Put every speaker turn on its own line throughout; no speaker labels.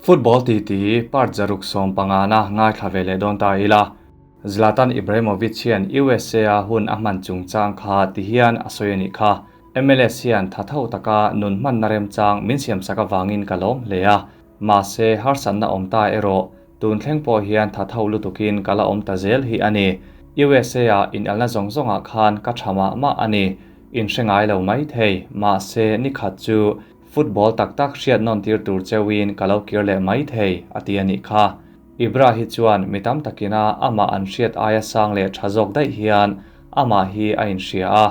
Football titi part 115 na ngaithla ve leh dawn ta ila. Zlatan Ibrahimovic hian USA a hun a hman chungchang kha ti hian a sawi a nih kha. MLS hian tha tho taka nun hmanna remchang min siamsak avangin ka lawm hle a. Mahse, harsatna awm ta erawh tun thleng pawh hian tha tho lutukin ka la awm ta zel hi a ni. USA ah inelna zawng zawngah khan ka tha mah mah a ni. In hre ngai lo mai thei. Mahse, nikhat chu football tak tak hriat nawn tir tur cheuhin ka lo kir leh mai thei, a ti a nih kha. Ibra hi chuan mi tam takina amah an hriat aia sang leh tha zawk daih hian amah hi a inhria a,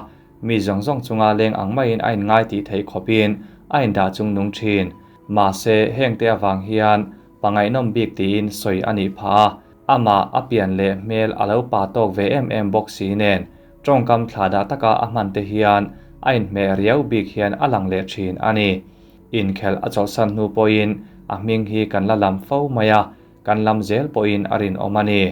mi zawng zawng chunga leng ang maiin a inngai tih theih khawpin a indah chung nung thin. Mahse, hengte avang hian pangaihnawm bik tiin sawi a nih phah a, amah a pian leh hmel a lo pa tawk ve em em bawk si nen tawngkam thla dah taka a hman te hian a inhmeh riau bik hian a lang leh thin a ni. Inkhelh a chawlhsan hnu pawhin a hming hi kan la lam fo mai a, kan lam zel pawhin a rinawm a ni.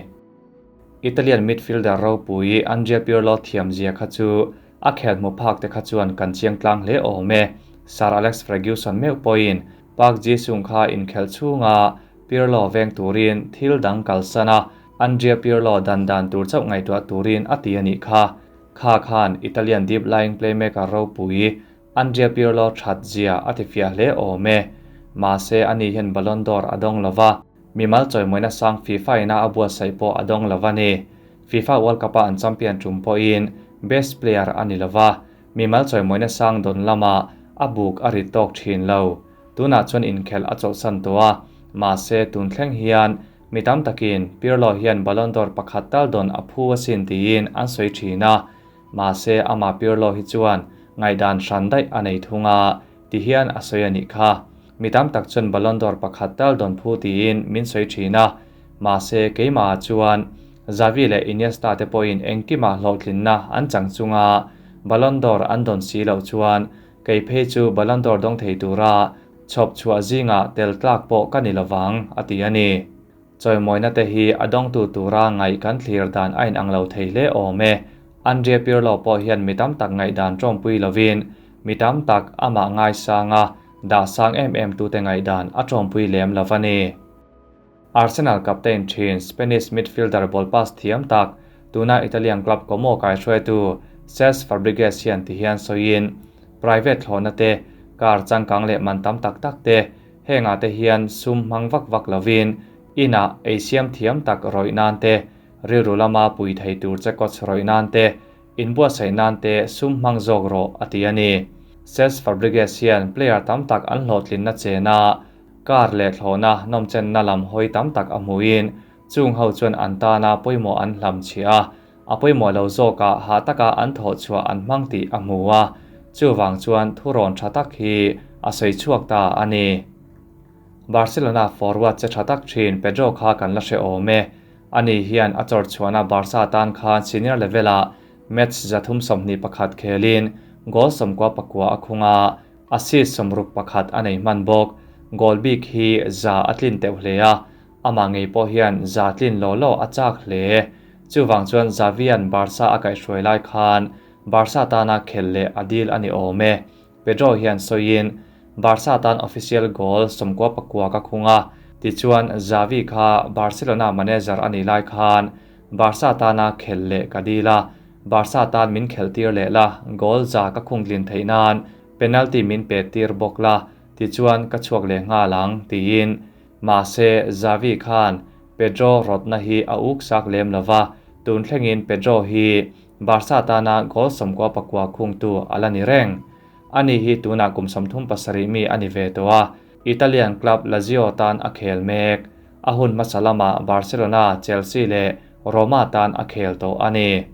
Italian midfielder ropui Andrea Pirlo thiamzia kha chu a khel hmu phak te kha chuan kan chiang tlang hle awm e. Sir Alex Ferguson meuh pawhin Park Ji-sung kha inkhelh chhunga Pirlo veng turin thil dang kalsan a, Andrea Pirlo dan dan tur chauh ngaihtuah turin a ti a nih kha. Kha khan Italian deep-lying playmaker ropui Andrea Pirlo that zia a ti fiah hle awm e. Mahse, ani hian Ballon d'Or a dawng lo va, mimal chawimawina sang FIFA ina a buatsaih pawh a dawng lo va ni. FIFA World Cup-a an champion tum pawhin best player a ni lo va, mimal chawimawina sang dawn lamah a buk a rit tawk thin lo. Tunah chuan inkhelh a chawlhsan tawh a, mahse tun thleng hian mi tam takin Pirlo hian Ballon d'Or pakhat tal dawn a phu asin tiin an sawi thin a, Mahse, amah Pirlo hi chuan ngaihdan hran daih a nei thung a, ti hian a sawi a nih kha. Mi tam tak chuan Ballon d'Or pakhat tal dawn phu tiin min sawi thin a, mahse, keimahah chuan Xavi leh Iniesta te pawhin engkimah hlawhtlinna an chang chunga Ballon d'Or an dawn si loh chuan kei phei chu Ballon d'Or dawng thei tura chhawp chhuah zingah tel tlak pawh ka ni lovang, a ti a ni. Chawimawina te hi a dawngtu tura ngaih kan thlir dan a inang lo thei hle awm e. Andrea Pirlo pawh hian mi tam tak ngaihdan tawmpui lovin, mi tam tak amah ngaisanga dah sang em em tute ngaihdan a tawmpui lem lo a ni. Arsenal captain thin Spanish midfielder ball pass thiam tak, tuna Italian club Como kaihruaitu Cesc Fabregas hian ti hian sawiin, Private thlawhna te, car changkang leh man tam tak tak te, Hengah te hian sum hmang vak vak lovin inah ei siam thiam tak rawih nan te, rilru lama pui thei tur che coach rawih nan te, inbuatsaih nan te sum hmang zawk rawh a ti a ni. Cesc Fabregas hian player tam tak an hlawhtlinna chena car leh thlawhna nawmchenna lam hawi tam tak a hmuhin chung ho chuan an tana pawimawh an hlamchhiah a, a pawimawh lo zawkah hah taka an thawh chhuah an hmang tih a hmu a, chuvang chuan thurawn tha tak hi a sawi chhuak ta a ni. Barcelona forward che tha tak thin Pedro kha kan la hre awm e. Ani hian a chawr chhuahna Barca tan khan senior level-ah match 321 khelin goal 99 a khung a, assist 61 a nei hman bawk. Goal bik hi za a tlin teuh hle a, Amah ngei pawh hian za tlin law law a chak hle. Chuvang chuan Xavi-a'n Barca a kaihhruai lai khan Barca tana khelh leh a dil a ni awm e. Pedro hian sawiin, Barca tan official goal 99 ka khung a, tichuan Xavi kha Barcelona manager a nih lai khan Barca tana khelh leh ka dil a, Barca tan min khelh tir leh la, goal za ka khung tlin theih nan penalty min pe tir bawk la, tichuan ka chhuak leh nghal ang, tiin Mahse, Xavi khan Pedro rawtna hi a uk sak lem lo va, tun thlengin Pedro hi Barca tana goal 99 khungtu a la ni reng. Ani hi tunah kum 37 mi a ni ve tawh a, Italian club Lazio tan a khel mek. A hun hmasa lamah Barcelona, Chelsea leh Roma tan a khel tawh a ni.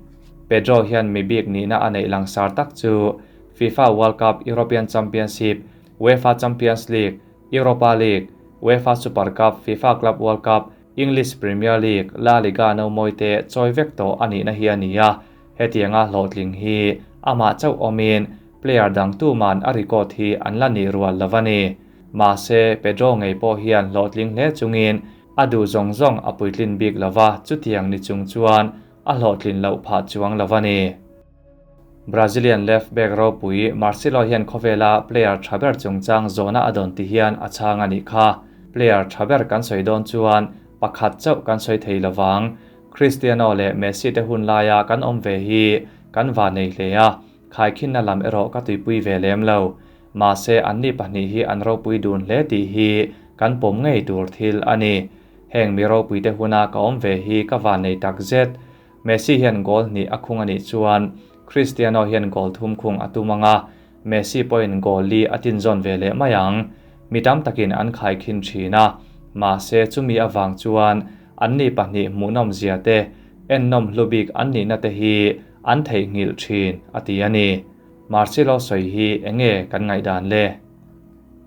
Pedro hian mi bik nihna a neih langsar tak chu FIFA World Cup, European Championship, UEFA Champions League, Europa League, UEFA Super Cup, FIFA Club World Cup, English Premier League, La Liga no mawi te chawi vek tawh a nihna hi a ni a, hetianga hlawhtling hi amah chauh awmin player dang tuman a record hi an la nih rual lo a ni. Mahse, Pedro ngei pawh hian hlawhtling hle chungin a duh zawng zawng a puitlin bik lo va, chutiang ni chung chuan a hlawhtlin loh phah chuang lo a ni. Brazilian left back ropui Marcelo hian khawvela player tha ber chungchang zawhna a dawn ti hian a chhang a nih kha. Player tha ber kan sawi dawn chuan pakhat chauh kan sawi thei lovang. Cristiano leh Messi te hun laia kan awm ve hi kan vannei hle a, khaikhinna lam erawh ka tuipui ve lem lo. Mahse anni pahnih hi an ropui dun hle tih hi kan pawm ngei tur thil a ni. Heng mi ropuite huna ka awm ve hi ka vannei takzet. Messi hian goal hnih a khung a nih chuan Cristiano hian goal thum khung a tum ang a, Messi pawhin goal li a tinzawn ve leh mai ang. Mi tam takin an khaikhin thin a, mahse chumi avang chuan anni pahnih hmuhnawm zia te, ennawm hlu bik an nihna te hi an theihnghilh thin, a ti a ni. Marcelo sawi hi enge kan ngaihdan le?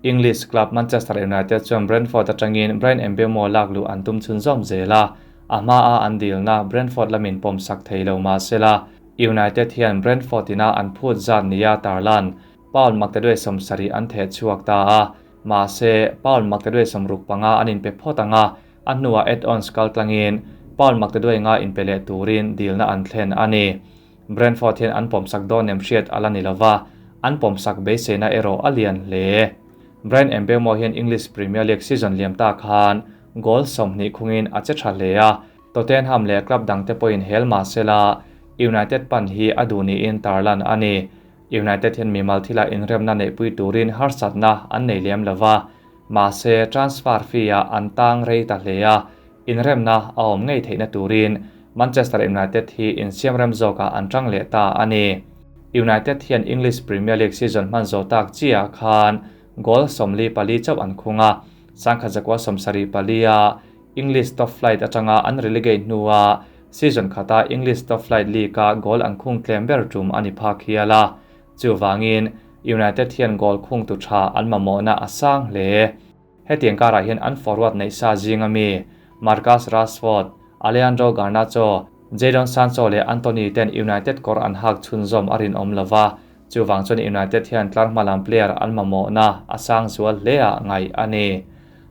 English club Manchester United chuan Brentford atangin Bryan Mbeumo lak luh an tum chhunzawm zel a, a hmaa an dilna Brentford lamin pawmsak thei lo mahsela United hian Brentford ina an phut zat nia tarlan Paul Maktaduai 70 an theh chhuak ta a, mahse Paul Maktaduai 65 an inpe phawt ang a, a hnuah add-ons kaltlangin Paul Maktaduai nga inpe leh turin dilna an thlen a ni. Brentford hian an pawmsak dawn em hriat a la ni lova, an pawmsak beiseina erawh a lian hle. Bryan Mbeumo hian English Premier League season liam ta khan goal 20 khungin a che tha hle a, Tottenham leh club dangte pawhin hel mah sela United pan hi a duh niin tarlan a ni. United hian mimal thila inremna neihpui turin harsatna an nei lem lova, mahse transfer fee-ah an tang rei ta hle a, Inremna a awm ngei theihna turin Manchester United hi insiamrem zawkah an tang leh ta a ni. United hian English Premier League season hman zawh tak chiah khan goal 44 chauh an khung a, 1974-a English top flight atanga an relegate hnua season khata English top flight league-a goal an khung tlem ber tum a ni phak hial a. Chuvangin United hian goal khungtu tha an mamawhna a sang hle. Hetiang karah hian an forward neih sa zinga mi Marcus Rashford, Alejandro Garnacho, Jadon Sancho leh Antony ten United kawr an hak chhunzawm a rinawm lo va, chuvang chuan United hian tlar hma lam player an mamawhna a sang zual hle ah ngaih a ni.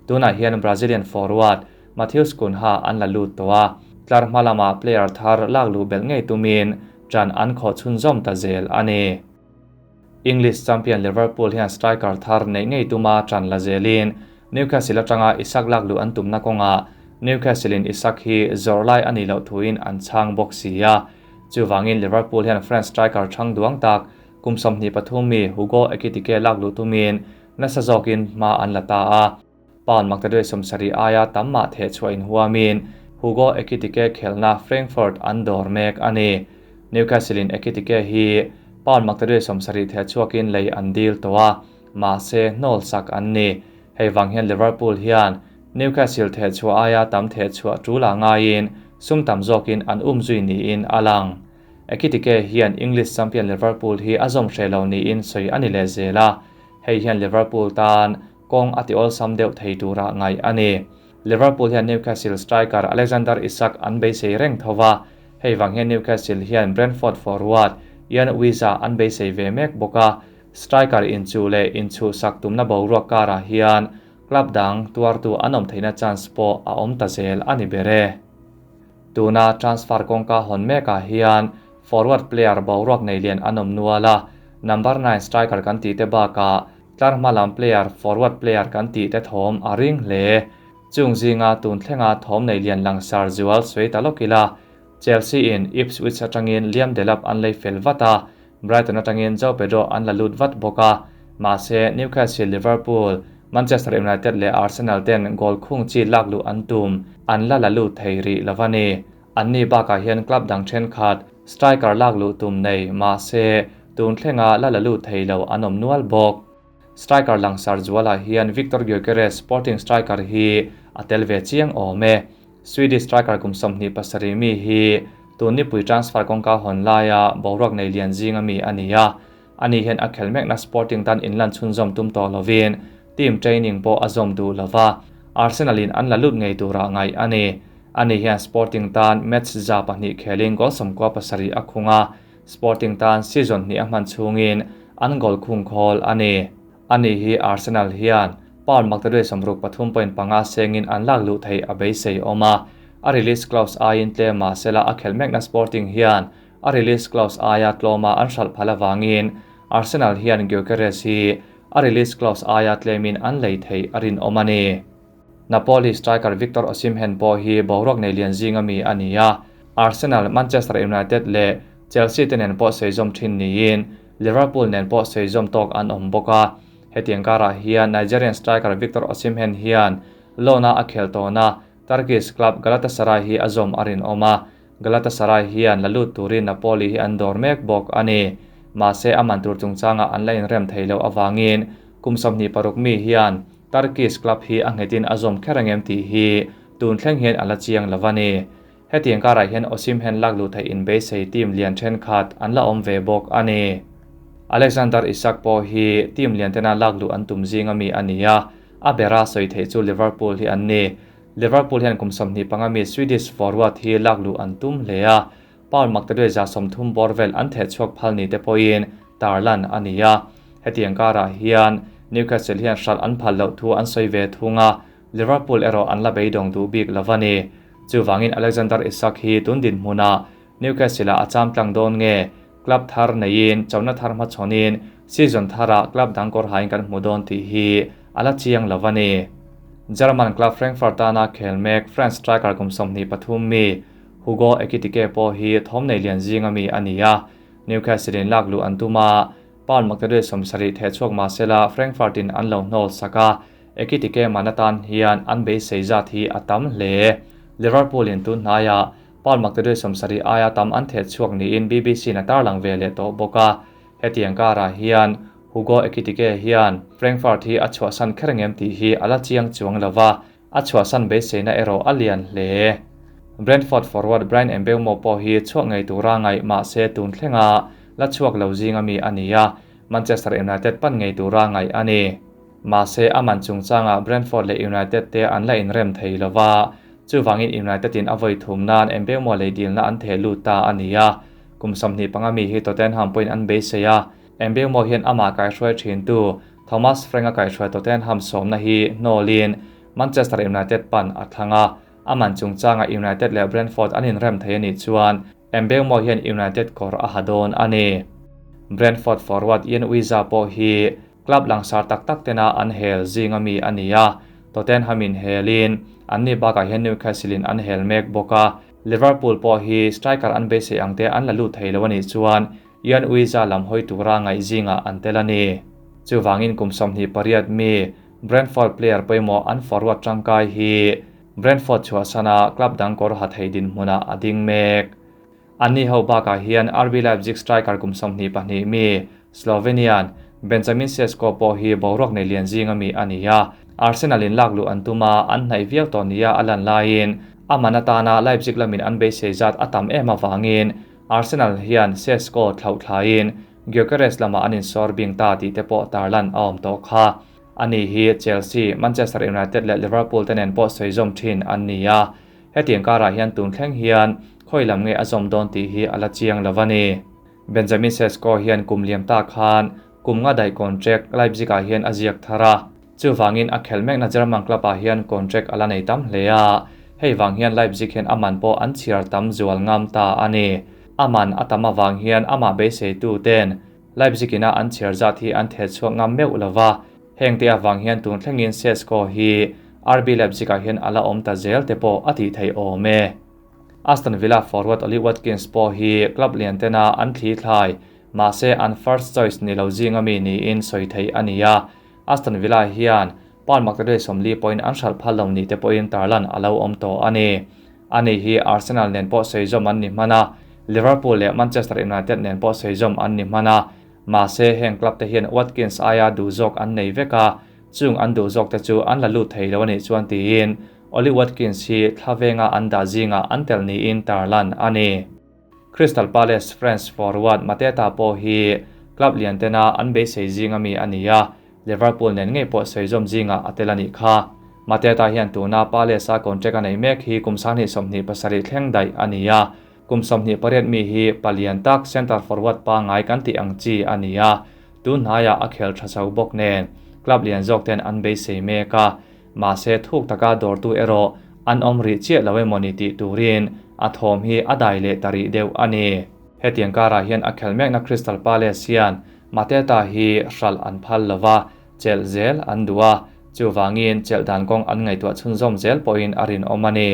Tunah hian Brazilian forward Matheus Cunha an la lut tawh a, tlar hma lama player thar lak luh belh ngei tumin ṭan an khawh chhunzawm ta zel a ni. English champion Liverpool hian striker thar neih ngei tuma ṭan la zelin Newcastle atanga Isak lak luh an tumna kawngah Newcastle-in Isak hi zawrh lai a nih loh thuin an chhang bawk si a. Chuvangin Liverpool hian French striker chhang duang tak kum 23 mi Hugo Ekitike lak luh tumin nasa zawkin hma an la ta a. Pound maktaduai 70 aia tam mah theh chhuah inhuamin Hugo Ekitike khelhna Frankfurt an dawr mek a ni. Newcastle-in Ekitike hi pound maktaduai 70 theh chhuakin lei an dil tawh a, mahse hnawl sak an ni. Hei vang hian Liverpool hian Newcastle theh chhuah aia tam theh chhuah tul ah ngaiin sum tam zawkin an um zui niin a lang. Ekitike hian English champion Liverpool hi a zawm hreh lo niin sawi a ni leh zel a, hei hian Liverpool tan kawng a ti awlsam deuh thei tura ngaih a ni. Liverpool hian Newcastle striker Alexander Isak an beisei reng tho va, hei vang hian Newcastle hian Brentford forward Yoane Wissa an beisei ve mek bawk a, striker inchuh leh inchhuhsak tumna boruak karah hian club dang tuartu an awm theihna chance pawh a awm ta zel a ni ber e. Tuna transfer kawngka hawn mekah hian forward player boruak nei lian an awm nual a, number 9 striker kan tih te bakah tlar hma lam player forward player kan tih te thawm a ring hle. Chung zinga tun thlenga thawm nei lian langsar zual sawi ta lawk ila, Chelsea in Ipswich atangin Liam Delap an lei fel vat a, Brighton atangin João Pedro an la lut vat bawk a, mahse Newcastle, Liverpool, Manchester United leh Arsenal ten goal khung chi lak luh an tum an la la lut thei rih lo a ni. Anni bakah hian club dang thenkhat striker lak luh tum nei, mahse tun thlenga la la lut thei lo an awm nual bawk. Striker langsar zualah hian Viktor Gyökeres Sporting striker hi a tel ve chiang awm e. Swedish striker kum 27 mi hi tun nipui transfer kawngka hawn laia boruak nei lian zinga mi a ni a. Ani hian a khel mekna Sporting tan inlan chhunzawm tum tawh lovin team training pawh a zawm duh lova, Arsenal in an la lut ngei tura ngaih a ni. Ani hian Sporting tan match 200 khelin goal 97 a khung a, Sporting tan season hnih a hman chhungin an goal khung khawl a ni. Ani hi Arsenal hian pound maktaduai 63.5 sengin an lak luh thei a beisei awm a, a release clause aiin tlema sela a khel mekna Sporting hian a release clause aia tlawma an hralh phal awangin Arsenal hian Gyökeres hi a release clause aia tlemin an lei thei a rinawm a ni. Napoli striker Victor Osimhen pawh hi boruak nei lian zinga mi a ni a, Arsenal, Manchester United leh Chelsea te nen pawh sawi zawm thin niin Liverpool nen pawh sawi zawm tawk an awm bawk a. Hetiang karah hian Nigerian striker Victor Osimhen hian loan-a a khel tawhna Turkish club Galatasaray hi a zawm a rinawm a, Galatasaray hian la lut turin Napoli hi an dawr mek bawk a ni. Mahse a man tur chungchangah an la inrem thei loh avangin kum 26 mi hian Turkish club hi a nghetin a zawm kher angem tih hi tun thleng hian a la chiang lo a ni. Hetiang karah hian Osimhen lak luh theih inbeisei team lian thenkhat an la awm ve bawk a ni. Alexander Isak pawh hi team lian tena lak luh an tum zinga mi a ni a, a bera sawi theih chu Liverpool hi an ni. Liverpool hian kum 25 mi Swedish forward hi lak luh an tum hle a, Paul Maktaduai 30 bawr vel an theh chhuak phal ni te pawhin tarlan a ni a. Hetiang karah hian Newcastle hian hralh an phal loh thu an sawi ve thung a, Liverpool erawh an la beidawng duh bik lo a ni. Chuvangin Alexander Isak hi tun dinhmunah Newcastle-ah a cham tlang dawn nge? Club thar neiin, chona thar hmachhawnin season tharah club dang kawr hain kan hmu dawn tih hi a la chiang lo a ni. German club Frankfurt tana khel mek French striker kum 23 mi Hugo Ekitike pawh hi thawm nei lian zinga mi a ni a. Newcastle-in lak luh an tum a, Paul Maktaduai 70 theh chhuak mahsela Frankfurt-in an lo hnawl sak a, Ekitike man atan hian an beisei zat hi a tam hle. Liverpool-in tun hnaiah Paul Maktaduai 70 aia tam an theh chhuak niin BBC-in a tarlang ve leh tawh bawk a. Hetiang karah hian Hugo Ekitike hian Frankfurt hi a chhuahsan kher ngem tih hi a la chiang chuang lo va, a chhuahsan beiseina erawh a lian hle. Brentford forward Bryan Mbeumo pawh hi chhuak ngei tura ngaih mahse tun thlenga la chhuak lo zinga mi a ni a, Manchester United pan ngei tura ngaih a ni. Mahse a man chungchangah Brentford leh United te an la inrem thei lo va, chuvangin United-in a vawi thum nan Mbeumo lei dilna an theh lut ta a ni a. Kum 25 mi hi Tottenham pawhin an beisei a, Mbeumo hian amah kaihruai thintu Thomas Frank-a kaihruai Tottenham sawmna hi hnawlin Manchester United pan a thlang a, a man chungchangah United leh Brentford an inrem thei a nih chuan Mbeumo hian United kawr a ha dawn a ni. Brentford forward Ian Wissa pawh hi club langsar tak tak tena an hel zinga mi a ni a, Tottenham-in helin an ni bakah hian Newcastle-in an hel mek bawk a, Liverpool pawh hi striker an beisei ang te an la lut thei lo a nih chuan Ian Wissa lam hawi tura ngaih zingah an tel a ni. Chuvangin kum 28 mi Brentford player pawimawh an forward tangkai hi Brentford chhuahsana club dang kawr ha thei dinhmunah a ding mek. Anni ho bakah hian RB Leipzig striker kum 22 mi Slovenian Benjamin Sesko pawh hi boruak nei lian zinga mi a ni a. Arsenal-in lak luh an tum a, an hnaih viau tawh nia a lan laiin a man atana Leipzig lamin an beisei zat a tam em avangin Arsenal hian Sesko thlauh thlaiin Gyökeres lamah an insawr bing ta tih te pawh tarlan a awm tawh kha. Ani hi Chelsea, Manchester United leh Liverpool te nen pawh sawi zawm thin an ni a. Hetiang karah hian tun thleng hian khawi lam nge a zawm dawn tih hi a la chiang lo a ni. Benjamin Sesko hian kum liam ta khan kum nga daih contract Leipzig-ah hian a ziak thar a. Chuvangin a khelh mekna German club-ah hian contract a la nei tam hle a. Hei vang hian Leipzig hian a man pawh an chhiar tam zual ngam ta a ni. A man a tam avang hian amah beiseitu ten Leipzig-ina an chhiar zat hi an theh chhuak ngam meuh lo va. Heng te avang hian tun thlengin Sesko hi RB Leipzig-ah hian a la awm ta zel te pawh a tih theih awm e. Aston Villa forward Ollie Watkins pawh hi club lian tena an thli thlai, mahse an first choice ni lo zinga mi niin sawi theih a ni a. Aston Villa hian Paul Maktaduai 40 pawhin an hralh phal lo ni te pawhin tarlan a lo awm tawh a ni. Ani hi Arsenal nen pawh sawi zawm an ni hman a, Liverpool leh Manchester United nen pawh sawi zawm an ni hman a. Mahse heng club te hian Watkins aia duh zawk an nei vek a, chung an duh zawk te chu an la lut thei lo a nih chuan tiin Ollie Watkins hi thlavenga an dah zingah an tel niin tarlan a ni. Crystal Palace French forward Mateta pawh hi club lian tena an beisei zinga mi a ni a, Liverpool nen ngei pawh sawi zawm zingah a tel a nih kha. Mateta hian tuna Palace-a contract a nei mek hi kum 27 thleng daih a ni a, kum 28 mi hi palian tak centre forward pangai kan tih ang chi a ni a, tun hnaiah a khel tha chho bawk nen club lian zawk ten an beisei mek a, mahse thuk taka dawrtu erawh an awm rih chiah lo emawni tih turin a thawm hi a dai leh ta rih deuh a ni. Hetiang karah hian a khel mekna Crystal Palace hian Mateta hi hralh an phal lo va, chelh zel an duh a, Chuvangin chelh dan kawng an ngaihtuah chhunzawm zel pawhin a rinawm a ni.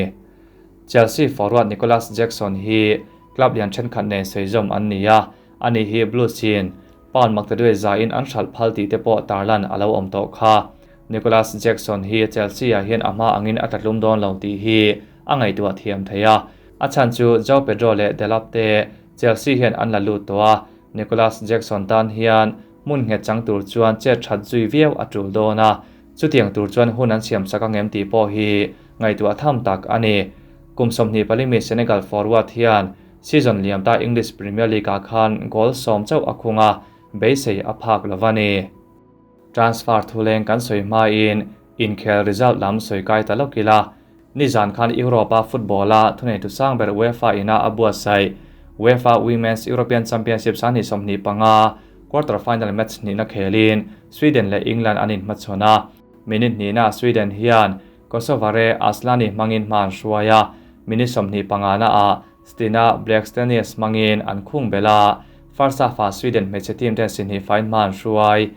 Chelsea forward Nicolas Jackson hi club lian thenkhat nen sawi zawm an ni a, ani hi Blues in pound maktaduai za in an hralh phal tih te pawh tarlan a lo awm tawh kha. Nicolas Jackson hi Chelsea ah hian a hma angin a tlatlum dawn lo tih hi a ngaihtuah thiam thei a, a chhan chu Joao Pedro leh Delap te Chelsea hian an la lut tawh a, Nicolas Jackson tan hian hmun nghet chang tur chuan chet that zui viau a tul dawn a, chutiang tur chuan hun an siam sak angem tih pawh hi ngaihtuah tham tak a ni. Kum 24 mi Senegal forward hian season liam ta English Premier League ah khan goal 10 chauh a khung a, beisei a phak lo a ni. Transfer thuleng kan sawi hmain inkhel result lam sawi kai ta lawk ila. Nizan khan Europa football a thuneitu sang ber UEFA ina a buatsaih UEFA Women's European Championship 2025 quarter final match hnihna khelin Sweden leh England an inhmachhawn a. Minute hnihna Sweden hian Kosovare Asllani hmangin hma an hruai a, minute 25 na ah Stina Blackstenius hmangin an khung bel a, first half ah Sweden hmeichhe team ten si hnih fain hma an hruai.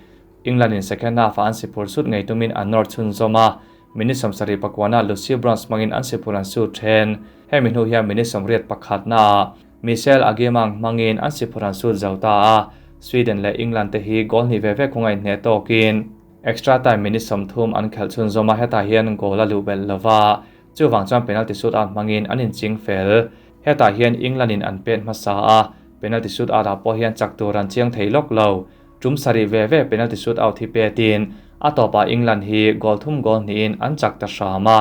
England in second half ah an si phur sut ngei tumin an nawr chhunzawm a, minute 79 ah Lucy Bronze hmangin an si phur an sut then. Hemi hnu hian minute 81 na ah Michelle Agyemang hmangin an si phur an sut zo ta a, Sweden leh England te hi goal hnih ve ve khunga inhneh tawkin extra time minute 30 an khelh chhunzawm a, hetah hian goal a luh belh lova, chuvang chuan penalty shootout hmangin an inching fel. Hetah hian England in an pet hmasa a, penalty shootout ah pawh hian chak tur an chiang thei lawk lo. Tum sarih ve ve penalty shootout hi petin a tawpah England hi goal thum goal hnihin an chak ta hram a.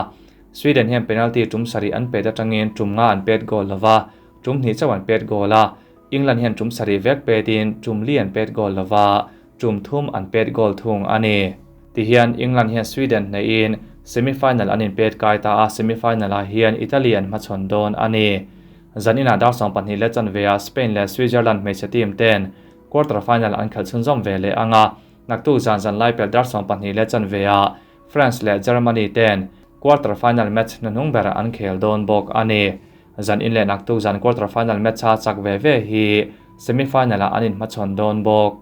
Sweden hian penalty tum sarih an pet atangin tum nga an pet goal lova, tum hnih chauh an pet goal a. England hian tum sarih vek petin tum li an pet goal lova, tum thum an pet goal thung a ni. Tihian England hian Sweden hneihin semi-final an inpet kai ta a, semi-final ah hian Italy an hmachhawn dawn a ni. Zanina dar 12 leh chanve ah Spain leh Switzerland hmeichhe team ten quarter final an khelh chhunzawm ve leh anga, naktuk zan zan lai pel dar 12 leh chanve ah France leh Germany ten quarter final match hnuhnung ber an khel dawn bawk a ni. Zan in leh naktuk zan quarter final match a chak ve ve hi semi-final ah an inhmachhawn dawn bawk.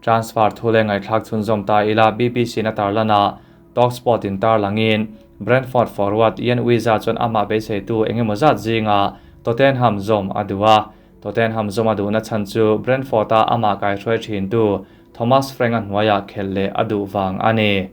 Transfer thu leh ngaihthlak chhunzawm ta ila BBC na tarlana Talksport in tarlangin Brentford forward Yoane Wissa chuan amah beiseitu engemaw zat zinga Tottenham zawm a duh a. Tottenham zawm a duhna chhan chu Brentford a amah kai hruai thin tu Thomas Frank a hnuaiah khel leh a duh vang a ni.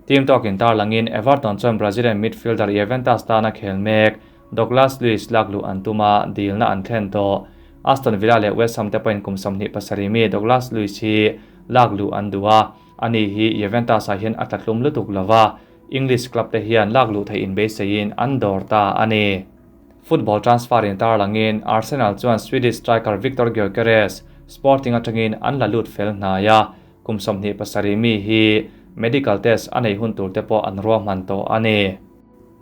Team talk in tarlangin Everton chuan Brazilian midfielder Juventus tana khel mek Douglas Luiz lakluh an tuma dilna an thlen tawh. Aston Villa leh West Ham te pawhin kum 27 mi Douglas Luiz hi lakluh an duh a, ani hi Juventus ah hian a tlatlum lutuk lova, English club te hian lakluh theih inbeiseiin an dawr ta a ni. Football transfer in tarlangin Arsenal chuan Swedish striker Viktor Gyökeres Sporting atangin an la lut fel hnai a, kum 27 mi hi medical test a nei hun tur te pawh an ruahman tawh a ni.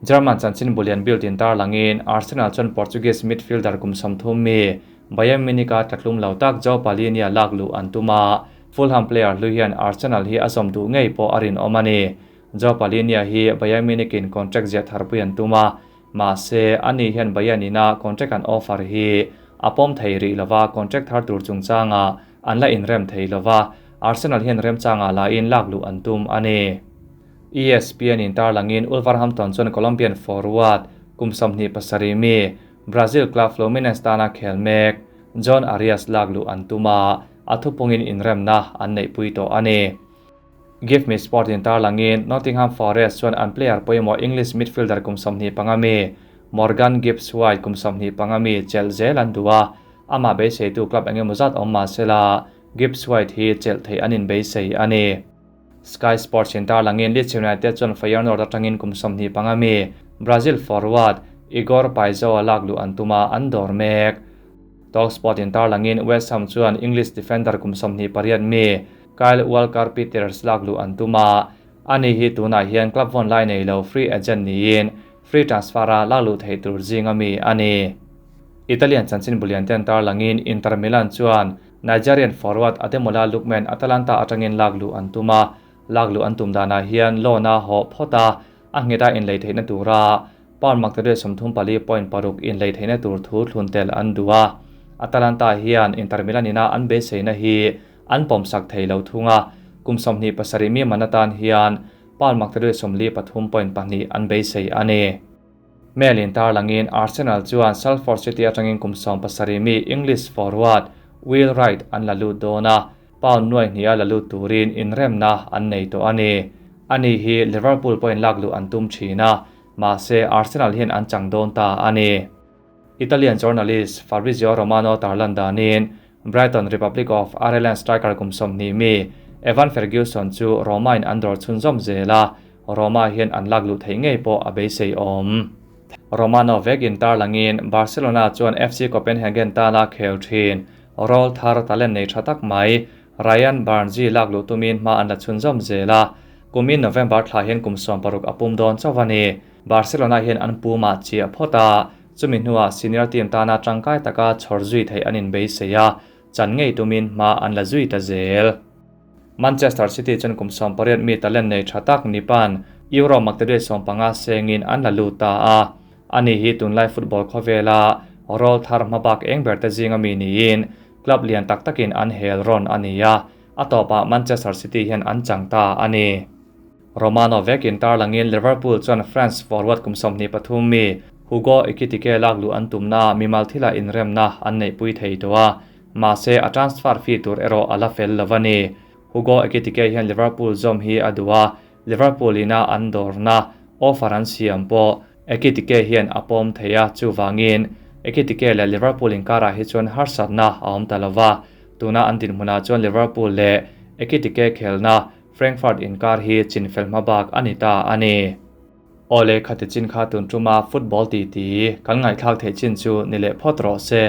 German chanchin bulian Bild in tarlangin Arsenal chuan Portuguese midfielder kum 30 mi Bayern Munich a tlatlum lo tak Joao Palhinha lakluh an tum a, Fulham player hlu hian Arsenal hi a zawm duh ngei pawh a rinawm a ni. Joao Palhinha hi Bayern Munich in contract ziah tharpui an tum a, mahse ani hian Bayern ina contract an offer hi a pawm thei rih lova, contract thar tur chungchanga an la inrem thei lova, Arsenal hian remchanga la in lakluh an tum a ni. ESPN in tarlangin Wolverhampton chuan Colombian forward kum 27 mi Brazil club Fluminense tana khel mek Jhon Arias lakluh an tum a, a thupungin inremna an neih pui tawh a ni. Give Me Sport in tarlangin Nottingham Forest chuan an player pawimawh English midfielder kum 25 mi Morgan Gibbs White kum 25 mi chelh zel an duh a, amah beiseitu club engemaw zat awm mahsela Gibbs White hi chelh theih an inbeisei a ni. Sky Sports in tarlangin Leeds United chuan Feyenoord atangin kum 25 mi Brazil forward Igor Paixao a lakluh an tum a, an dawr mek. Talksport in tarlangin West Ham chuan English defender kum 28 mi Kyle Walker-Peters lakluh an tum a, ani hi tunah hian club vawn lai nei lo free agent niin free transfer a lakluh theih tur zinga mi a ni. Italian chanchin bulian ten tarlangin Inter Milan chuan Nigerian forward Ademola Lookman Atalanta atangin lakluh an tum a, lakluh an tum danah hian loan a haw phawt a, a nghet a inlei theihna tura pound maktaduai 34.6 inlei theihna tur thu thlun tel an duh a. Atalanta hian Inter Milan ina an beiseina hi an pawm sak thei lo thung a, kum 27 mi man atan hian Pound maktaduai 43.2 an beisei a ni. Mail in tarlangin Arsenal chuan Salford City atangin kum 17 mi English forward Will Wright an la lut dawn a, pound nuai hniha la lut turin inremna an nei tawh a ni. Ani hi Liverpool pawhin lak luh an tum thin a, mahse Arsenal hian an chang dawn ta a ni. Italian journalist Fabrizio Romano tarlan danin Brighton Republic of Ireland striker kum 20 mi Evan Ferguson chu Roma in an dawr chhunzawm zel a, Roma hian an lak luh theih ngei pawh a beisei awm. Romano vekin tarlangin Barcelona chuan FC Copenhagen tana khel thin rawl thar talent nei tha tak mai Ryan Barnes lak luh tumin hma an la chhunzawm zel a, kumin November thla hian kum 60 a pum dawn chauh a ni. Barcelona hian an puma chiah phawt a, chumi hnuah senior team tana tangkai taka chhawr zui theih an inbeisei a, chan ngei tumin hma an la zui ta zel. Manchester City chuan kum 18 mi talent nei tha tak nipan Euro maktaduai 15 sengin an la lut ta a, ani hi tunlai football khawvela rawl thar hmabak eng ber te zinga mi niin club lian tak takin an hel rawn a ni a, a tawpah Manchester City hian an chang ta a ni. Romano vekin tarlangin Liverpool chuan France forward kum 23 mi Hugo Ekitike lak luh an tumna mimal thila inremna an neih pui thei tawh a, mahse a transfer fee tur erawh a la fel lo a ni. Hugo Ekitike hian Liverpool zawm hi a duh a, Liverpool ina an dawrna offer an siam pawh Ekitike hian a pawm thei a, chuwangin Ekitike leh Liverpool inkarah hi chuan harsatna a awm ta lova, tuna an dinhmunah chuan Liverpool leh Ekitike khelna Frankfurt inkar hi chinfel hmabak a ni ta a ni. Awle khati chin kha tun tuma football ti ti kan ngaihthlak theih chin chu ni leh phawt rawh se.